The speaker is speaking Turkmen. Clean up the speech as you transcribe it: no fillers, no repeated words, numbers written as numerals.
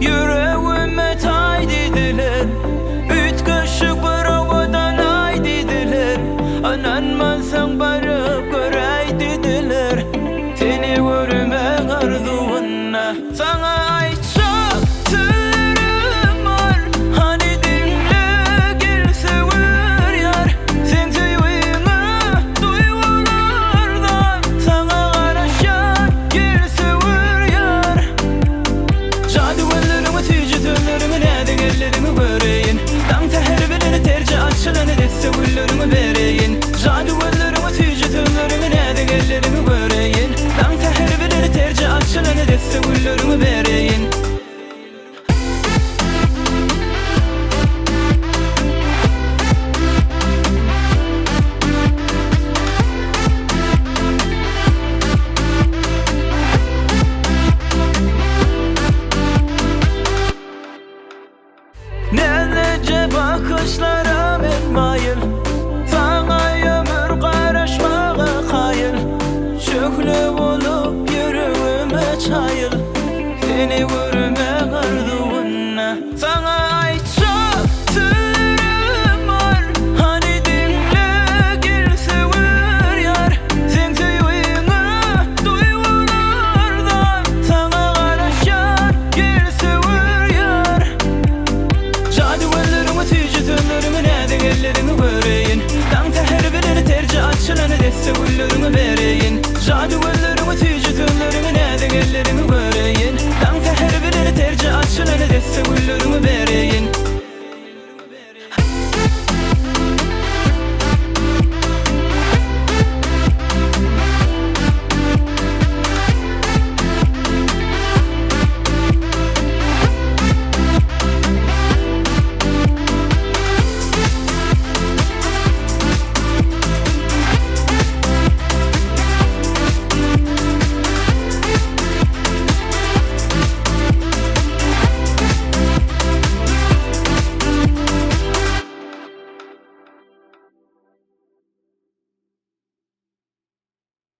Ýüregime taý diýdiler. Üýtgeşik bir owadan aý diýdiler. Ynanmasaň baryp göräý diýdiler. Seni görmek arzuwynda. Saňa aýtjak sözlerim bar. Hany diňle gel söwer ýar. Seň söýgiňe duýgular zar. Saňa garaşýan gel söwer ýar. Jady gözleriňi süýji sözleriňi näzik elleriňi göreýin. Daň säher bilen terje açylan desse gülleriňi bereýin. Jady gözleriňi süýji sözleriňi näzik elleriňi göreýin. Daň säher bilen terje açylan desse gülleriňi bereýin. Näzlije bakyşlara men maýyl, Saňa ömür garaşmaga kaýyl, Şöhle bolup ýüregime çaýyl, Seni görmek arzuwynda.